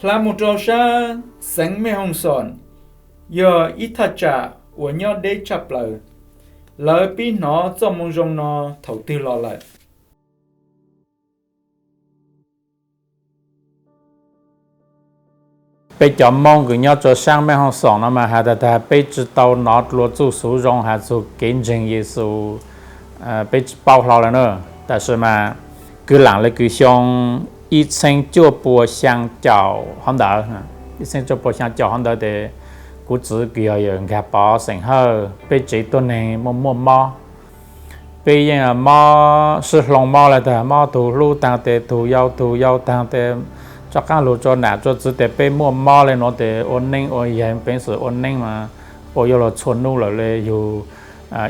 Hla mus rau sab xeev Mej Hooj Xoom, yog ib thaj tsam uas nyob deb tshaj plaws. Lawv pib hnov txoj moo zoo no thaum twg los lawm? Peb cov Moob kws nyob rua saab Mej Hooj Xoom no mas has tas tas peb tsi tau nov dlua txuj xuv zoo has txug kev ntseeg Yexus, peb tsi paub hlo lawm na. Tab sis mas kwv lam le kws xyoo ib txheeb cuaj pua xyaa caum hov ntawd, ib txheeb cuaj pua xyaa caum hov ntawd tes kuv txwv kws yog yawm Nkag Pov xeem Hawj, peb tsev tuab neeg muaj muaj mob. Peb yeej mob sib hloov mob le tag, mob tug hlub taag tes tug yau, tug yau taag tes rov qaab lug rua nam rua txwv tes peb muaj mob le nuav tes ua neeb ua yaig peev xwm ua neeb mas ua yuav luag txhua nub lawm le yug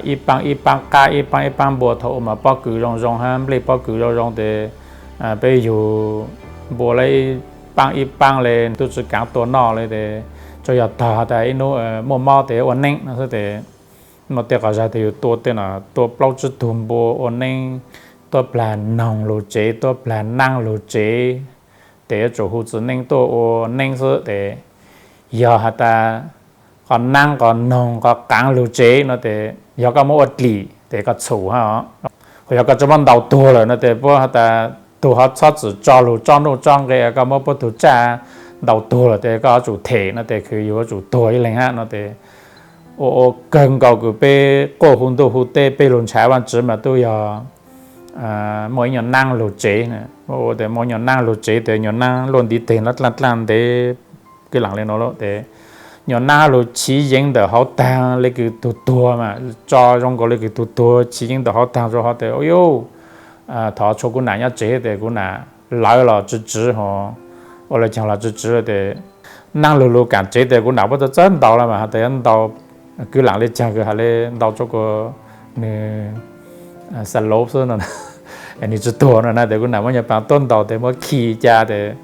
ib paab ib paab qab, ib paab ib paab npua. Thaum ub mas pob kws zoo zoo hab nplej pob kws zoo zoo tes peb yug npua le ib paab ib paab le tub tsi kaav tua noj le tes tsuas yog tog has tas ib nub muaj mob tes ua neeb no xwb tes muaj tej qhov zag tes yug tua tej no, tua plaub tsib tug npua ua neeb, tuab plag noog lug tsev, tuab plag naab lug tsev, tes yuav tsum hu txiv neej tuaj ua neeb xwb tes yog has tas qhov naab qhov noog qhov qaav lug tsev no tes yog koj muab ua dlim tes koj txhum hab. Yog koj tsi muab ntaus tuag lawm no tes puab has tas tug hov txhob txwm tso lug tsob nuj tsob nqe, koj muab puab tug tsaj ntaus tuag lawm tes koj yuav tsum them no tes kws yug yuav tsum tuag ib leeg hab no tes ua ua kawg nkaus kws peb quaj hu ntuj hu teb peb lug ntshaw Vaajtswv mas tub yog muaj ib nyuas naab lug tsev. Ua tes muaj nyuas naab lug tsev tes nyuas naab luaj ntiv teg no dlaaj dlaaj ntev kwv lam le nuav lawm tes nyuas naab lug chiv yeev ntawm hauv taag le kws tug tuag mas tso zoo nkaus le kws tug tuag chiv yeev ntawm hauv taag rua hov tes ua yuj thov tshua kuv nam nyob tsev tes kuv nam lawv los tsw tswv hov, ua le caag los tsw tswv tes naab lug lug kaam tsev tes kuv nam puab txawb txawb ntaus le mas has tas yuav ntaus kwv lam le caag kws has le ntaus rua kuas nwg xa lauv xwb no nwg tsi tuag no na tes kuv nam muab nyuas paas tuab ntaus tes muab khi ca tes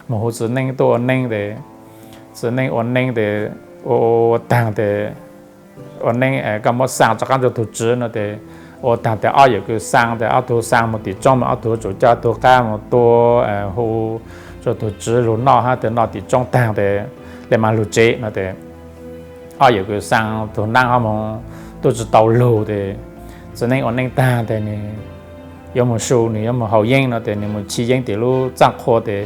moog hu txiv neej tuaj ua neeb tes txiv neej ua neeb tes ua ua taag tes ua neeb koj muab xaa rov qaab rua tug tswv no tes ua taag tes ob yawm kws xaa tes ob tug xaa moog tim tsoob mas ob tug yuav tsum coj ob tug qab moog tua hu rua tug tswv lug noj hab tes noj tim tsoob taag tes le maam lug tsev no tes ob yawm kws xaa tug naab hov moog tub tsi tau lug tes txiv neej ua neeb taag tes nwg yuav moog su nwg yuav moog haus yeeb no tes nwg moog chiv yeeb tim lub txaaj qhua tes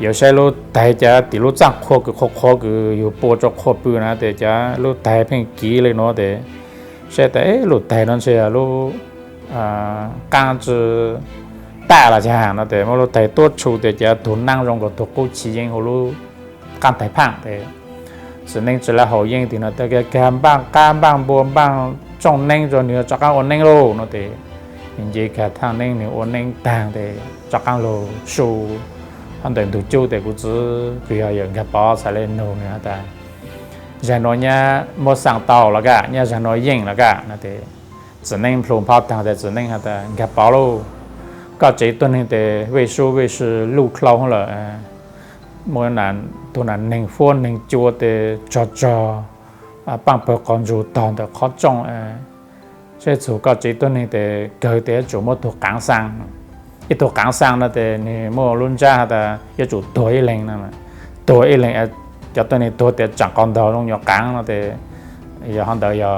yuav saib lub taig cov tim lub txaaj qhua kws qhuav qhuav kws yug pua rua qhua pw na tes cov lub taig pheej kiv le nuav tes saib tas lub taig no ntshe yog lub qaab tsi taj los caag no tes muab lub taig tuab tshu tes cov tug naab zoo nkaus tug qub chiv yeeb huv lub qaab taig phaaj tes txiv neej tsi le haus yeeb tim no tes kag npaaj qab npaaj npua npaaj tsooj neeb rua nwg rov qaab ua neeb lauj no tes nwg nce kag thaaj neeb nwg ua neeb taag tes rov qaab lug su hov ntawm ntug cub tes kuv txwv kws yog yawm Nkag Pov txhad le nug nwg has tas zag nuav nyab muab xaa tau los kaj, nyab zag nuav yeej los kaj no tes txiv neej nplhu nphaub taag tes txiv neej has tas Nkag Pov lauj, koj tsev tuab neeg tes vej sub vej si luj dlhau lawm, muaj tug nam neeg fuab neeg cua tes tsog tsog paaj pawg qos ntsug tog ntawm qhov rooj, saib txug koj tsev tuab neeg tes kawg tes yuav tsum muab tug qaav xaa. Ib tug qaav xaa no tes nwg muaj lub ntsab has tas yuav tsum tuag ib leeg no, tuag ib leeg, cov tuab neeg tuag tes tsaam qos ntog zoo nyuas qaav no tes yog hov ntawd yog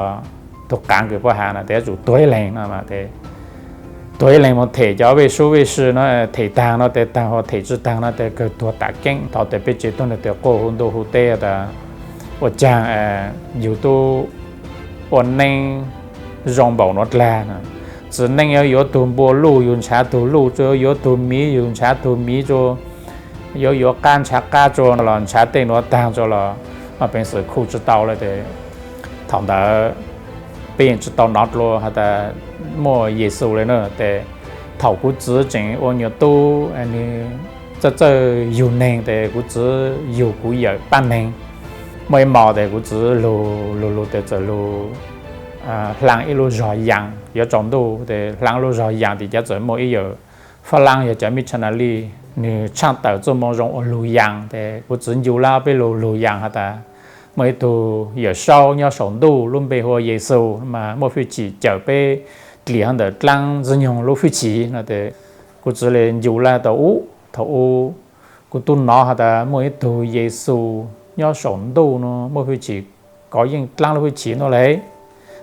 tug qaav kws puab has no tes yuav tsum tuag ib leeg no tes tuag ib leeg moog them cov vej sub vej si no, them taag no tes taag, ho them tsi taag no tes kawg tuag tam keeb. Thaus tes peb tsev tuab neeg tes quaj hu ntuj hu teb tas ua caag yug tub ua neeb zoo npaum nuav dlaag. Txiv neej yuav yuav tug npua luj yug ntshav tug luj tsua, yuav tug miv yug ntshav tug miv tsua, yuav yuav qab ntshav qab tsua los ntshav tej nuav taag tsua los mas peev xwm khu tsi tau le tes thaum ntawd peb yeej tsi tau nov dlua has tas muaj Yexus le na tes thaum kuv txwv tseem ua nyuas tub, nwg txawj txawj yug neeg tes kuv txwv yug kuv yawm paab neeg. Muaj ib mos tes kuv txwv lug lug lug tes txawm lug hlaang ib lub zog yaas yuav tsaus ntuj tes hlaang lub zog yaas tim cav txawm muaj ib yawm Fab Laab yog cov missionary, nwg tshaaj tawm txuj moo zoo ua lug yaas tes kuv txwv ncu lawm peb lug lug yaas has tas muaj ib tug Yawm Saub nyob saum ntuj lub npe hu ua Yexus mas muaj fwj chim cawm peb dlim hov ntawm dlaab ntxwg nyoog lub fwj chim no tes kuv txwv le ncu lawm tau ub thaum ub Kuv twb hnov has tas muaj ib tug Yexus nyob saum ntuj no, muaj hwj chim kov yeej dlaab lub hwj chim no le.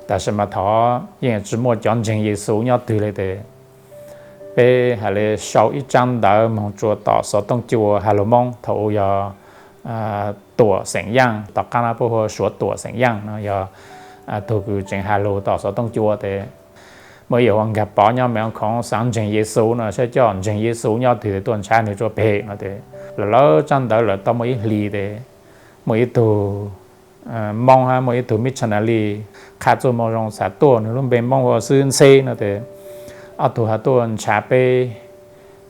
Tab sis mas thov yeej tsi muaj cov ntseeg Yexus nyob twg le tes, peb has le sau ib tsab ntawv moog tsua tom xov tooj cua has lug Moob thaum u yog Tuam xeem Yaaj, tom qaab no puab hu Suav Tuam xeem Yaaj no yog tug kws tseem has lug tom xov tooj cua tes, muaj ib yam ua Nkag Pov nyob Mes Oov Khoov xaav ntseeg Yexus no, saib cov ntseeg Yexus nyob twg tes tuaj nrhav nwg tsua peg no tes. Lawv lawv tsab ntawv lawm tau muaj ib hlis tes, muaj ib tug Moob hab muaj ib tug missionary qha txuj moo zoo xaav tuaj, nwg lub npe Moob hu Xwb Ntxheb no tes, ob tug has tuaj nrhav peb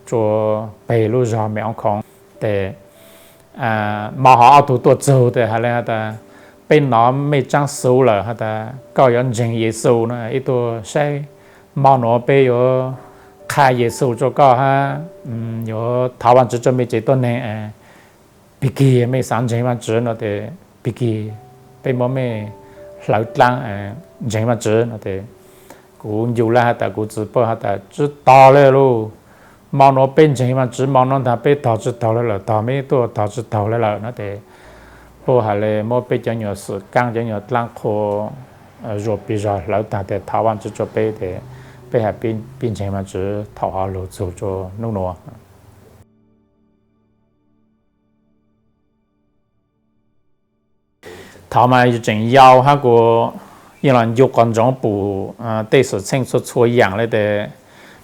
tsua peg lub zog Mes Oov Khoov tes, mo ho ob tug tuaj txug tes has le has tas, peb nov mej tsaab xuv lawm has tas koj yuav ntseeg Yexus no, ib tuaj saib mo nuav peb yuav qha Yexus tsua koj hab yuav thov Vaajtswv tsua mej tsev tuab neeg, pig kig mej xaav ntseeg Vaajtswv no tes, pig kig peb muab mej hlawv dlaab ntseeg Vaajtswv no tes. Kuv ncu lawm has tas kuv txiv puab has tas tsi tog le lug, mo nuav peb ntseeg Vaajtswv mo nuav ntaag peb tog tsi taug le lawm, tog mej tuaj tog tsi taug le lawm no tes, puab has le muab peb cov nyuas xwm kaab cov nyuas dlaab qhua zuas pig zog hlawv taag tes thov Vaajtswv tsua peb tes, peb has pib ntseeg Vaajtswv thaum ho lug txug tsua nub nuav. Thaum mas yus tseem yau hab kuv yeej los ncu qhov ntsoov pum tej xwm txheej txhua txhua yaam le tes,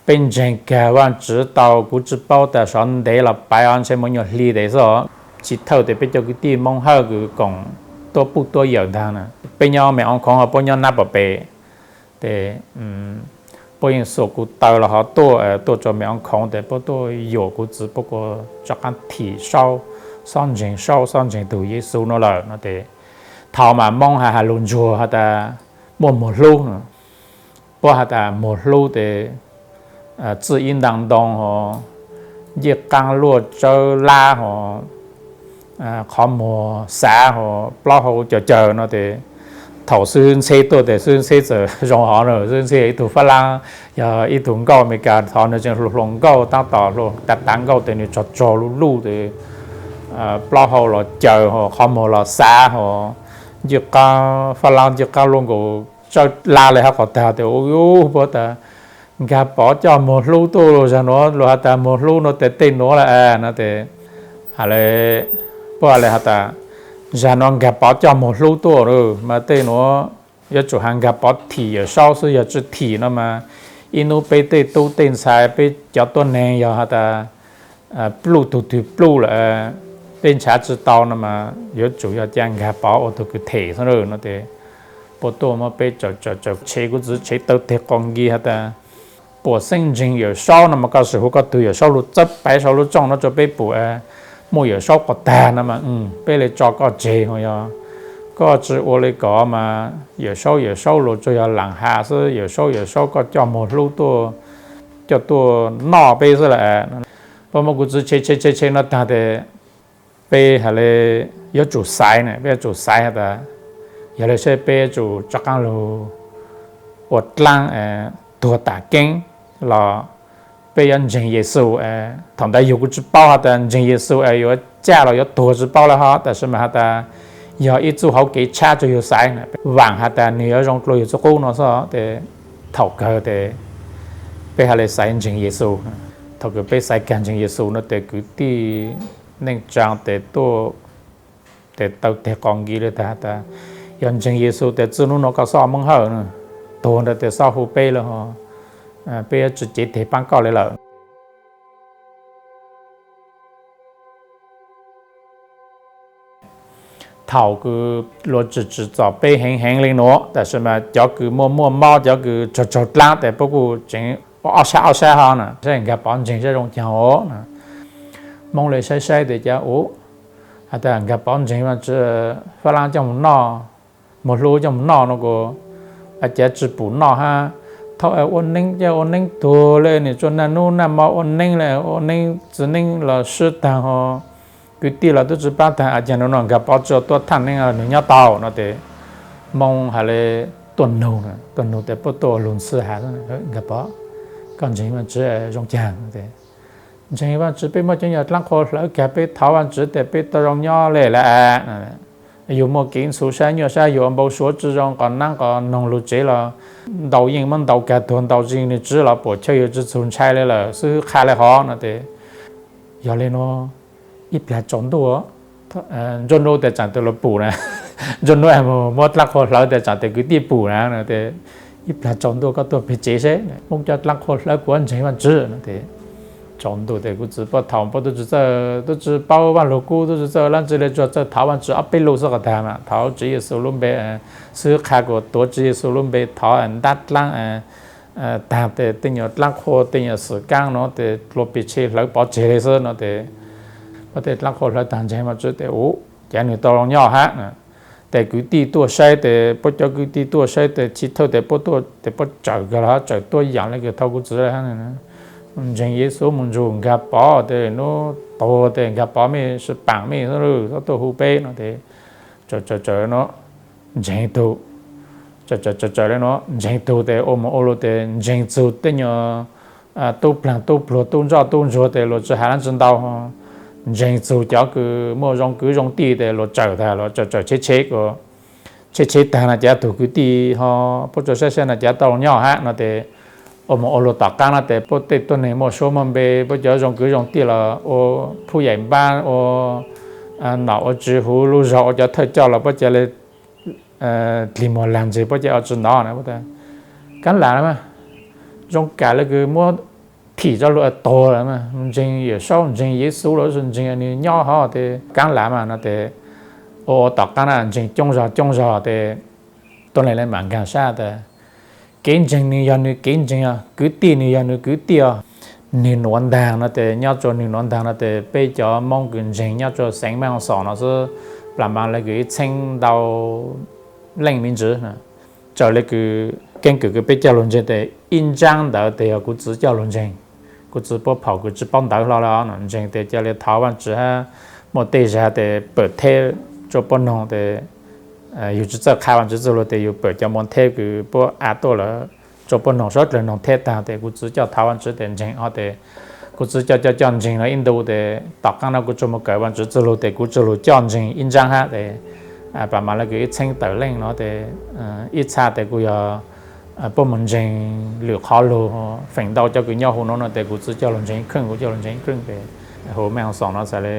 peb ntseeg kag Vaajtswv tau kuv tsi paub tas sov ntev los paiv os, ntshe muaj nyuag hli tes xwb. Tsis thawj tes peb cov kwv tij Moob Hawj kws koom tuab puj tuab yawm ntaag na, peb nyob Mes Oov Khoov ho puab nyob Nab Pos Pes tes, puab yeej xuas kuv taw los ho tuaj, tuaj tsua Mes Oov Khoov tes puab tuaj yuam kuv txiv puab kuas rov qaab thim Saub, xob ntseeg Saub, xob ntseeg tug Yexus no lawm no tes. Thaum mas Moob has has lug ntsuag has tas muaj muag hlub no, puab has tas muag hlub tes txij ib ntaag ntoo ho, ncej qaab luaj tsawb lab ho, qhov muag xav ho, plaub hau caws caws no tes. Thaum Xwb Ntxheb tuaj tes Xwb Ntxheb txawm zoo hov na, Xwb Ntxheb yog ib tug fab laab, yog ib tug nkauj Amelikas, thov nwg tseem hluas hluas nkauj taab tom hluas tav tav nkauj tes nwg tsog tsog luj luj tes, plaub hau los caws ho, qhov muag los xav ho, ncej qaab fab laab ncej qaab luaj nkaus tsawb lab le hab qhov taag tes, u, puab tas Nkag Pov coj muag hlub tuaj, zag nuav luag has tas muag hlub no tes tej nuav le no tes, has le, puab has le has tas zag nuav Nkag Pov coj muag hlub tuaj mas tej nuav yuav tsum has Nkag Pov thim Yawm Saub xwb, yog tsi thim no mas ib nub peb tej tub tej ntxhais peb cov tuab neeg yog has tas pluj tug twg pluj lawm, peb nrhav tsi tau no mas yuav tsum yog ca Nkag Pov ua tug kws them xwb no tes. Puab tuaj muab peb tsawm tsawm tsawm tshev kuv txiv tshev taw teg qos nkis has tas puam xeeb ntseeg Yawm Saub no mas koj sim hu koj tug Yawm Saub lug txawb paiv sau lub txooj no tsua peb pum, muaj Yawm Saub qhov taag no mas peb le tso koj tseg ho, yog koj tsi ua le kov mas Yawm Saub Yawm Saub luag tsuas yog laam has xwb, Yawm Saub Yawm Saub koj coj muag hlub tuaj, coj tuaj noj peb xwb lawm. Puab muab kuv txiv tshev tshev tshev tshev no taag tes peb has le yuav tsum xaiv na, peb yuav tsum xaiv has tas yog le saib peb yuav tsum rov qaab lug ua dlaab tuag tam keeb los peb yuav ntseeg Yexus. Thaum ntawd yug kuv tsi paub has tas ntseeg Yexus es yuav caj los yuav tuag tsi paub le hov, tab sis mas has tas yog ib txuj hauv kev tshab rua yug xaiv, vaam has tas nwg yuav zoo dlua yug txuj qub no xwb tes. Thaum kawg tes peb has le xaiv ntseeg Yexus. Thaum kawg peb xaiv kag ntseeg Yexus no tes kwv tij neej tsaa tes tuaj tes taw teg qos nkis le tas has tas yog ntseeg Yexus tes txij nub nuav koj xob Moob Hawj na, tuag nrad tes xob hu peb le hov, peb yuav tsi cev teg paab koj le lawm. Thaum kws luag tsi tsim txom peb heev heev le nuav, tab sis mas cov kws muaj muaj mob, cov kws raug raug dlaab tes puab kuj tseem ob sab ob sab hov na, saib Nkag Pov ntseeg saib zoo caag os na. Moob le saib saib tes cas u, has tas Nkag Pov ntseeg mas tsi, fab laab coj moog noj, muag hlub coj moog noj no kuj, a cav tsi pum noj hab. Thaum ua neeb coj ua neeb tuag le, nwg tsuas naj nub naj mo ua neeb le, ua neeb txiv neeb los sib taag ho, kwv tij los tub tsi paab taag, a cav nuav no Nkag Pov tsi tuaj thaaj neeb nwg nyob tau no tes. Moob has le tuaj nug, tuaj nug tes puab tuaj ua lug ntxhw has, Nkag Pov, koj ntseeg mas tsi zoo caag tes. Ntseeg Vaajtswv peb muab cov nyuag dlaab qhua hlawv kag peb thov Vaajtswv tes peb tau zoo nyob le lawm. Yug muaj kev ntxhov sab nyuaj sab, yug ua npau suav tsi zoo, qhov naab qhov noog lug tsev los ntau yeej muab ntaus kag tuag, ntau tsi nwg tswv los puam chawj, yug tsi txug ntshai le lawm, xib hwb qha le hov no tes. Yog le nuav ib plag tsaus ntuj, Ntsuab Nub tes tsaam tes luas pum na, Ntsuab Nub mus muab dlaab qhua hlawv tes tsaam tes kwv tij pum na no tes, ib plag tsaus ntuj koj tuaj peg tsev seb, muab cov dlaab qhua hlawv kuv ntseeg Vaajtswv no tes. Tsaus ntuj tes kuv txiv puab thaum puab tub tsi txawj, tub tsi paub Vaaj Lug Kub, tub tsi txawj dlaab tsi le, tsuas txawj thov Vaajtswv ob peb lug xwb qhov tag mas thov Tswv Yexus lub npe, xib hwb qha kuas tuav Tswv Yexus lub npe thov ntab dlaab taag tes tej nyuag dlaab qhua tej nyuag xwm kaab no tes dlua peg tshe hlawv pov tseg le xwb no tes. Puab tej dlaab qhua hlawv taag ntseeg Vaajtswv tes u, cav nwg tau zoo nyob hab. Tes kwv tij tuaj saib tes puab cov kwv tij tuaj saib tes chiv thawj tes puab tuaj tes puab tsawm kag los tsawm tuab yaam le kag thaum kuv txiv ntseeg Yexus mus ntsug nkag pov tes nub tuag tes nkag pov mej sib paam mej xwb, xob tuaj hu peb no tes. Tsawm tsawm tsawm no ntseeg tug, tsawm tsawm tsawm le no ntseeg tug tes ua mus ua lug tes ntseeg txug tej nyuag tub plaag tub pluag tub ntsoj tub ntsuag tes luas tsi has dlaab tsi ntau. Ntseeg txug cov kws muaj zoo kwv zoo tij tes luas tsawm tag, luas tsawm tsawm tshev tshev, tshev tshev taag no cav tug kwv tij ho puab tsuas saib saib no cav tau nyob hab no tes. Ua mus ua lug tom qaab no tes puab tej tuab neeg muaj suab muaj npe, puab cov zoo kwv zoo tij los ua phuj yaim npab, ua nom ua tswv huv lub zog, ua cov thawj coj los puab ca le dlig muag lag ntseg, puab ca ua tsi nov na. Kaab lam mas zoo kam le kws muab thim tso lug tuag lawm mas, ntseeg Yawm Saub ntseeg Yexus los ntseeg nwg nyob hov tes kaab lam mas no tes. Ua ua tom qaab na ntseeg coob zog coob zog tes tuab neeg le mam nkaag sab tas kev ntseeg nwg yog nwg kev ntseeg, kwv tij nwg yog nwg kwv tij os. Nwg nuav ntaag no tes nyob tsua nwg nuav ntaag no tes peb cov Moob kws ntseeg nyob tsua xeev Maj Xom no xwb, plas mas le kws ib txheeb ntau leej me ntsis. Txawm le kws keeb kwm kws peb coj lug ntseeg tes ib ntsaab ntawd tes yog kuv txiv coj lug ntseeg. Kuv txiv puab phaum kws tsi paub ntawv hlo le ntseeg tes ca le thov Vaajtswv hab muaj tej zag tes pawm theb tsua puab noog tes yug tsi txawj qha Vaajtswv txuj lug tes yug pawm cov muas theb kws puab a tuaj lawm tsua puab noog, suav dlawg noog theb taag tes kuv txiv coj thov Vaajtswv tes ntseeg hov tes kuv txiv coj coj coj ntseeg no ib ntu tes tom qaab no kuv tsuas mus kawm Vaajtswv txuj lug tes kuv tsuas lug coj ntseeg ib ntsaab hab tes plas mas le kws ib txheeb tawm leej no tes ib txha tes kuj yog puab mus ntseeg lwm qhov lug, feem ntau cov kws nyob huv nuav no tes kuv txiv coj lug ntseeg kheej, kuv coj lug ntseeg kheej tes huv Maj Xom no xaav le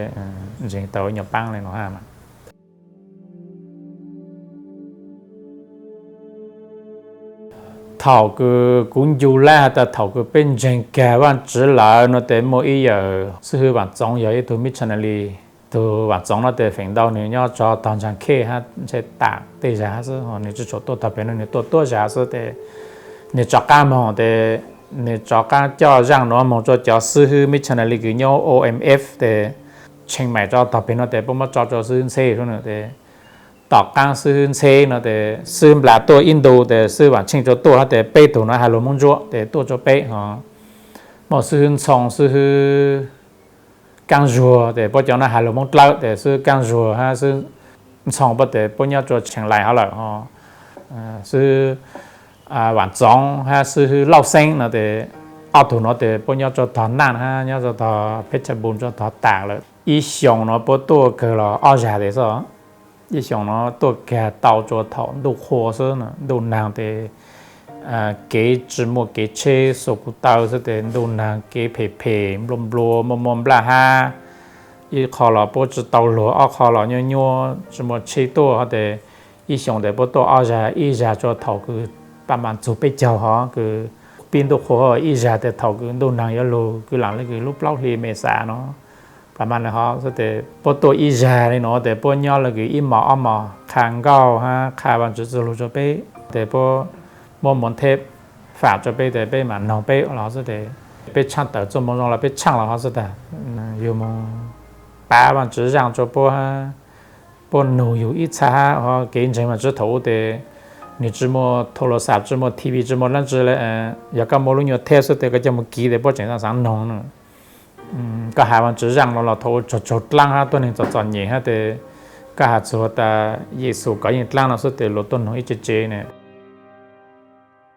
ntseeg tau ib nyuag paab le no hab mas. Thaum kws kuv ncu lab has tas thaum kws peb ntseeg kag Vaajtswv lawm no tes muaj ib yawm xib hwb Vaam Txoov yog ib tug missionary. Tug Vaam Txoov no tes feem ntau nwg nyob tso tog ntsaag khej hab ntshe tam tej zag hab xwb, nwg tsi tshua tuaj tog pem no, nwg tuaj tuab zag xwb tes nwg rov qaab moog tes nwg rov qaab coj zaaj nuav moog rua cov xib hwb missionary kws nyob O M F tes Tsheej Maim tso tog pem no tes puab muab tso rua xib hwb Ntxheb tes tom qaab xib hwb Ntxheb no tes xib hwb Nplas tuaj ib ntu tes xib hwb Vaam Tsheej tsuas tuaj hab tes peb tug no has lug Moob Ntsuab tes tuaj rua peb ho. Muaj xib hwb Ntxhoo, xib hwb Kaab Zuag tes puab cov no has lug Moob Dlawb tes xib hwb Kaab Zuag hab xib hwb Ntxhoo puab tes puab nyob rua Tsheej Laim hov lawm ho. Xib hwb Vaam Txoov hab xib hwb Lauj Xeeb no tes ob tug no tes puab nyob rua tog Naaj hab nyob rua tog Phetshebul rua tog tas lawm. Ib xyoo no puab tuaj kawg los ob zag tes xwb. Ib xyoo no tuaj kag tau rua thaum ntuj qhua xwb, ntuj naag tes kev tsi muaj kev tsheb xua kuv taw xwb tes ntuj naag kev phem phem nplua nplua muaj muaj nplaj hab. Ib qho los puab tsi tau luag, ob qho los nyuaj nyuaj tsi muaj tsheb tuaj hov tes ib xyoo tes puab tuaj ob zag, ib zag rua thaum kws paj mas txug peb caug hov kws pib ntuj qhua, ib zag tes thaum kws ntuj naag yuav lug kws laam le kws lub plaub hli Mes Xas no. Paj mas le hov xwb tes puab tuaj ib zag le no tes puab nyob le kws ib mos ob mos qha nkauj hab qha Vaajtswv txuj lug rua peb tes puab muab muas theb fam rua peb tes peb mam noog peb los xwb tes peb tshaaj tawm txuj moo zoo los peb tshaaj los hov xwb tas. Yug moog pav Vaajtswv zaaj rua puab hab puab nug yug ib txha hab ho kev ntseeg Vaajtswv thaum u tes nwg tsi muaj thau las xav, tsi muaj T V, tsi muaj dlaab tsi le. Yog koj muaj lub nyuas theb xwb tes koj coj mus kiv tes puab tseem xaav noog no. Koj has Vaajtswv zaaj los los thaum u tsaug tsaug dlaab hab tuab neeg txom txom nyem hab tes koj has txug tas Yexus kov yeej dlaab no xwb tes luag tuaj noog ib tse tse ne.